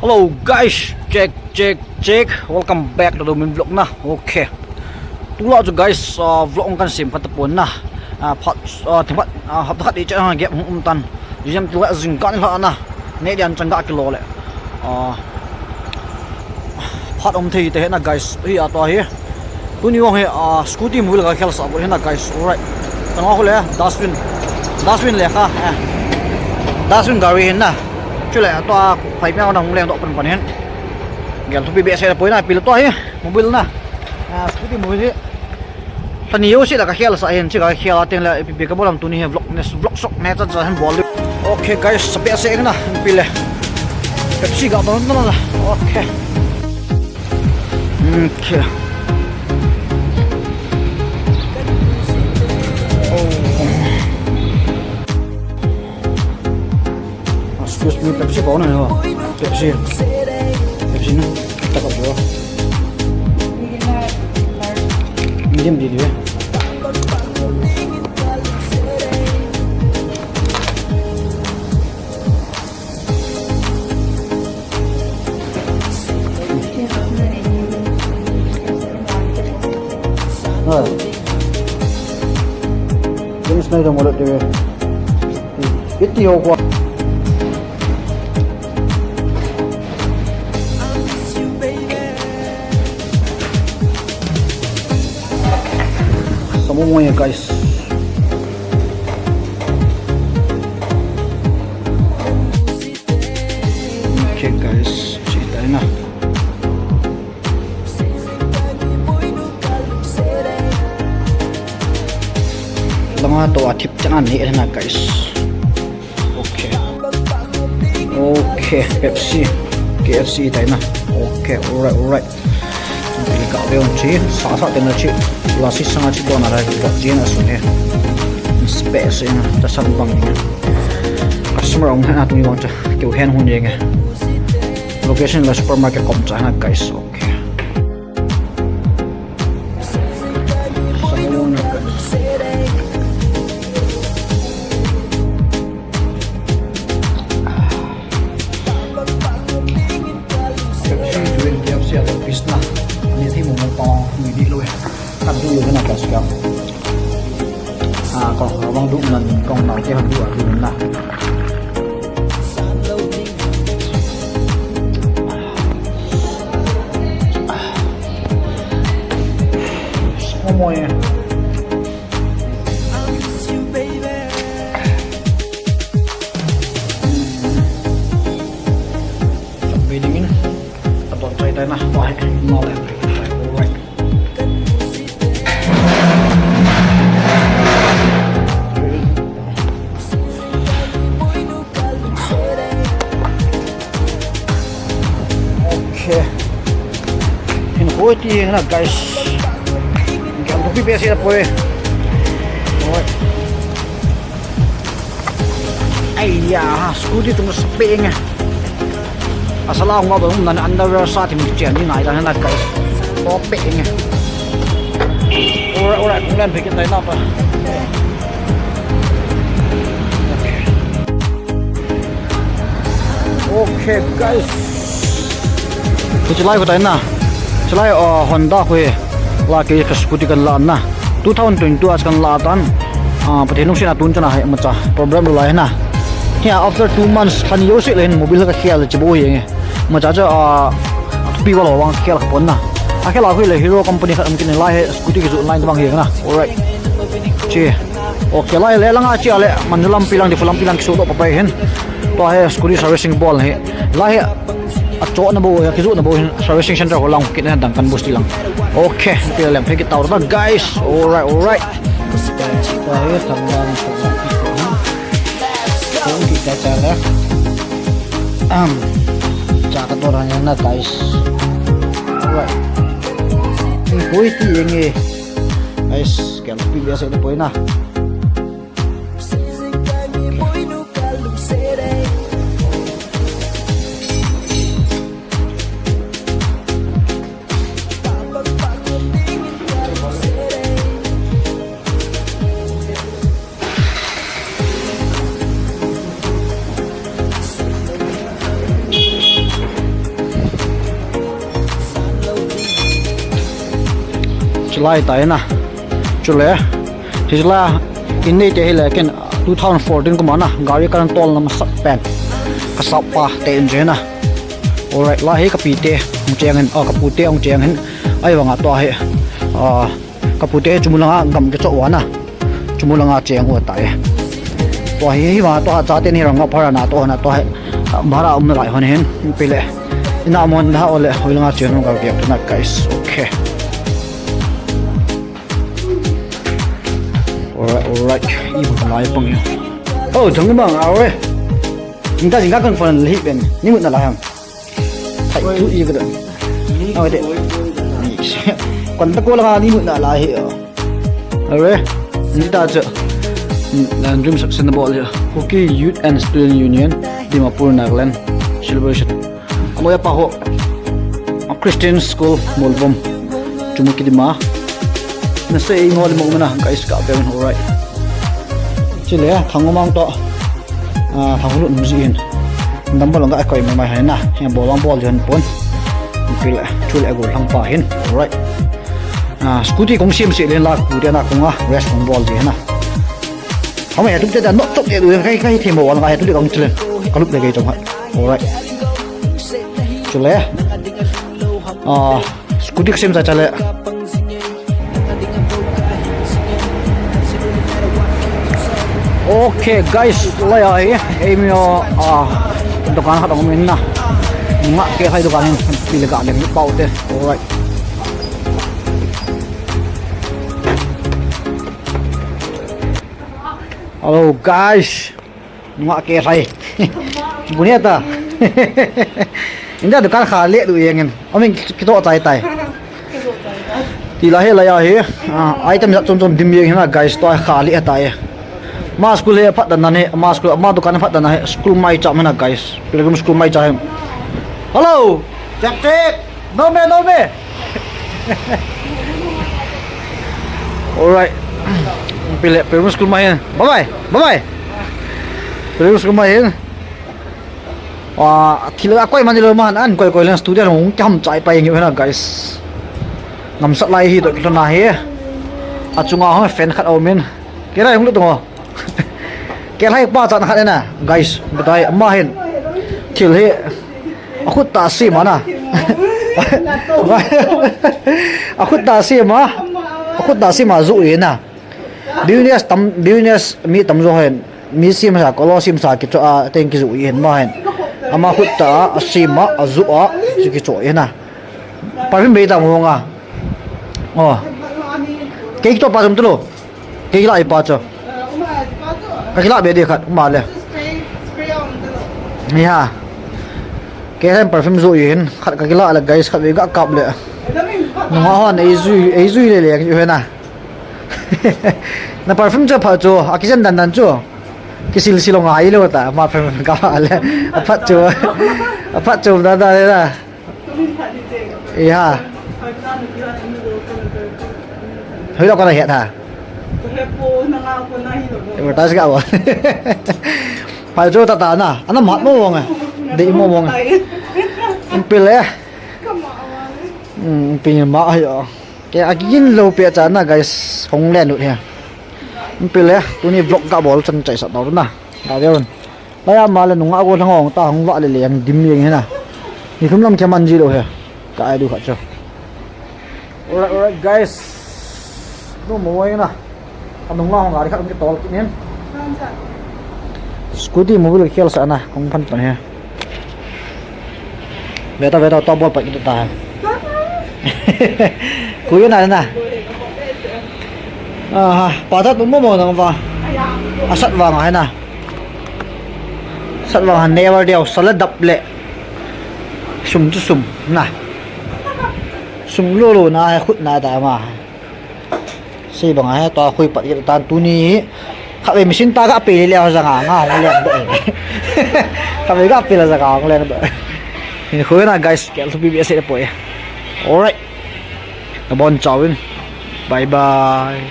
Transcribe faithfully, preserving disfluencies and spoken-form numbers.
Hello guys, check, check, check. Welcome back to the main vlog na. Okay. Tulai chu guys, uh, vlog kan sem khat tapon na. Uh, phat, uh, themkhat, uh, hapta khat icha gap hung um tan. Jam tulai jingkah ni lha na. Neh dian chang ga kilo le. Uh, phat um thei te na guys. Hi a to hi. Tuni vang hi, ah, scooty mobile ka khel sa bol hi na guys. Alright. Tanga khu le dustbin. Dustbin le kha. Eh. Dustbin gari hi na. Chule to a phai pia na hung leng doh pan pan hin. Gel thupi behseh poi na pil to hi. Mobile na. Ah, scooty mobile hi. Tani yo si la ka khel sa hin chi ka khel a teng le ipi ipi ka bol am tuni hi vlog ne vlog sok ne cha cha hin bol. Okay guys, sa behseh na pil le. Pepsi ga don na. Okay. Okay. Oh. Excuse me, Pepsi kona ho. Pepsi. Pepsi na. Taka ho. Medium di dia. Ha. Drinks nahi to molo te. Iti ho ko. Samo mo ye guys. Okay guys, si tayo na. Langa to a thip chang ani na guys. Okay. Okay, Pepsi, K F C tayo na. Okay, alright, alright. Pili ka ve un chi, sa sa tena chi, la si sanga chi dona la, ka jin a sun he. Space in, ta san bang ni. Customer ong na tu ni bang cha, keu hen hun yeng. Location la supermarket kom cha na guys, okay. Sa mo na guys. Pepsi juin K F C a to pis na. Ni thi mo mo pa ni di lo eh. Ka du lo na ka ska. Ah, ko ko bang du nan ko na ke ha du a du na. Mo mo eh. Bidingin, aton chai tai na, wah, no le, alright. Okay. Hin hoi ti na guys. Gam ko pi pe se poi. Alright. Aiya, scooty tung sa peng eh. Asala hung ba hung nan underwear sa thim chen ni nai ta na guys. To peng eh. Ora ora kung len phe kin tai na pa. Okay guys. Hiche lai khu tai na. Hiche lai, uh, Honda khu hi. La ke ka scooty kan la na. Two thousand twenty-two a kan la tan. Ah, Pathen lungset a tun chana hai macha. Problem lo lai na. Hi a after two months kan yo se le hin mobile ka khel chi bo yeng e. Macha cha, ah, pi ba lo wang khel ka pon na. A khel a khu le Hero company khat um kin lai he scooty ki zu line bang hi na. Alright. Chi. Okay, lai le langa chi a le man lampi lang di lampi lang ki su do pa pai hin. To he scooty servicing bol hi. Lai he a cho na bo, a kizu na bo hin servicing center ho lang kit na dang kan bus ti lang. Okay, ti lang phe ki tau ta guys. Alright, alright. Ko he thang dan ko. Ko ki ta cha la. Am. Cha ka to ran na guys. Alright. Ni koi ti yeng e. Guys, kan pi bia se de poi na. Lai tai na. Chule. Hijla in nei te hile ken two thousand fourteen kuma na gari kan tol na masat pen. Ka sap pa te in je na. Alright, la hi ka pi te hung cheng hin, ah, ka pu te hung cheng hin. Ai vanga to hi. Ah, ka pu te hi chumu langa gam ke cho wa na. Chumu langa cheng u tai. To hi hi vanga to ha cha te ni rang ga phara na to na to hi. Bhara um na lai hon hin. Pile. Ina mon da ole hoi langa cheng u ga ke na guys. Okay. Alright, alright. Ibu lai pang ya. Oh, jong bang awe. Inta jingka kan phone hi ben. Ni mut na la ham. Thai tu i ka da. Awe de. Kon ta ko la ni mut na la hi. Awe. Ni ta cha. Nan jum sak sen bol ya. Kuki Youth and Student Union, Dimapur, Nagaland. Celebration. Amo ya pa ho. Christian School, Molvom. Chumu kidima. Na se i ngol mo na guys ka pe alright. Chile, thang mang to. Ah, thang lu num jin. Dam bol nga ko mai mai na. Ya bol bang bol jon pon. Pile, chule go lang pa hin. Alright. Ah, scooty kong sim si len la ku dia na kong a rest kong bol di na. Hama ya tuk te da not tuk ya kai kai themo wal nga ya tuk kong chule. Kalup le kai chong ha. Alright. Chule. Ah, scooty sim sa chale. Okay guys, lai ahi, eimi ho, ah, dukan khat a um in na. Nga ke hai dukan hin, pile ga leng pau te. Alright. Hello guys. Nga ke hai. Buneta. Inda dukan kha le du yengin. Amin kito tai tai. Ti la he la ya he. Ah, item jat chom chom dim yeng hina guys, to kha le ta e. Ma school he phat dan na he, ma school, ma dukan phat dan na he, school mai cha mana guys. Pilgrim school mai cha he. Hello. Check check. No me, no me. Alright. Pile, Pilgrim school mai he. Bye bye. Bye bye. Pilgrim school mai he. Ah, thil a koi man lo man an koi koi lang studio long kam chai pa yeng hina guys. Ngam sat lai hi to kilo na he. A chunga ho fan khat a um in. Ke lai hung lu to. Ke lai pa chan khat na guys. Betai ma hin. Thil he. A khut ta si ma na. A khut ta si ma. A khut ta si ma zu i na. Business tam, business mi tam jo hen. Mi sim sa, kolo sim sa, kicho a, teng kizu i hen ma hen. Ama khut ta, a sim a, a zu a, chu kicho i hen a. Perfume bei tam ho nga. Oh. Kei kicho pa jom tu lo. Kei la i pa cho. Ka kila be de khat, ma le. Ni ha. Kei hen perfume zu i hen, khat ka kila le guys, khat ve ga kap le. Nunga hon, ei zui, ei zui le le, i hen a. Na perfume chu pha chu, a kijen dan dan chu. Kisil sil ngai lo ta, ma perfume ka pha le. A phat chu. A phat chu dan dan le la. Iya. Hoi lo ka na het ha. Advertise ka wa. Pha chu ta ta na, ana mat mo wong. De mo wong. Pile. Hmm, pile ma ayo. Ke a gin lo pe cha na guys, hong le nu he. Pile, tuni vlog ka bol chan chai sa dau na. Ka ve un. Laya ma le nunga go thang hong ta hong va le le yang dim yang he na. Ni thum lam kya man ji lo he. Ka ai du kha cho. Alright, alright guys. No mo wai na. Anung la hong gari khat um ke tol kit nen. Scooty mobile khel sa na, hong phan pan he. Veta, veta, to bol pa kit ta. Kuya na na. Aha, pa ta tum mo mo nang va. Asat vang hai na. Sat vang han never deu, sala dap le. Sum chu sum na. Sum lo lo na hai khut na ta ma. Sei bang a he to khui pat kit tan tuni. Kha ve machine ta ga pe le le jang a nga hong le do. Kha ve ga pe le jang a hong le do. Ni khui na guys, kel thu pi be se po e. Alright. Na bon chawin. Bye bye.